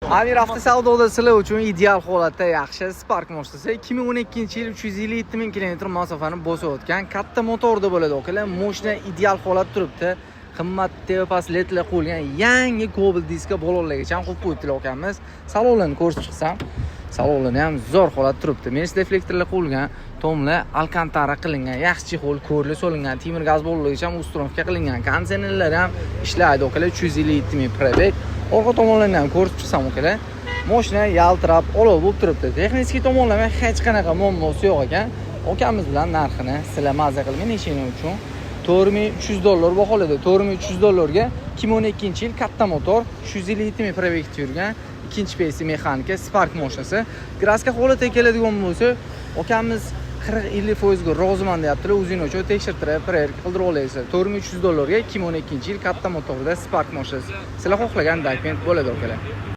Amir Avto savdoda sizlar uchun ideal holatda yaxshi Spark mashinasi, 2012-yil, 357 ming kilometr masofani bosib o'tgan, katta motorda bo'ladi, akalar. Mashina ideal holat turibdi. Qimmat tepasi ledlar qo'yilgan, yangi Cobalt diska balonlargacha ham qo'yib qo'yibdilar akamiz. Salonlarni ko'rib chiqsam, salonlari ham zo'r holat turibdi. Mercedes deflektorlar qo'yilgan, tomlar alkantara qilingan, yaxshi чехол, ko'rli solingan, temir gaz ballonlargacha ham установка qilingan, konditsionerlar ham ishlaydi, akalar. 357 ming пробег. Orqa tomonlarni ham ko'rib chiqsam, akalar, mashina yaltirab, olov bo'lib turibdi. Texnik tomonlama hech qanaqa muammosi yo'q ekan. Akamiz bilan narxini sizlar maza qilmang, nechini uchun 4300 dollar baholadi. 4300 dollarga 2012-yil, katta motor, 357 ming пробег yurgan, ikkinchi pesi mexanika Spark mashinasi. Краска holatiga keladigan bo'lsa, akamiz 40-50 foizga roziman deyaptilar. O'zinglar uchun tekshirtirib, проверка qildirib olasizlar. 4300 dollarga 2012-yil katta motorda Spark mashinasi. Sizlar xohlagan dokument bo'ladi, akalar.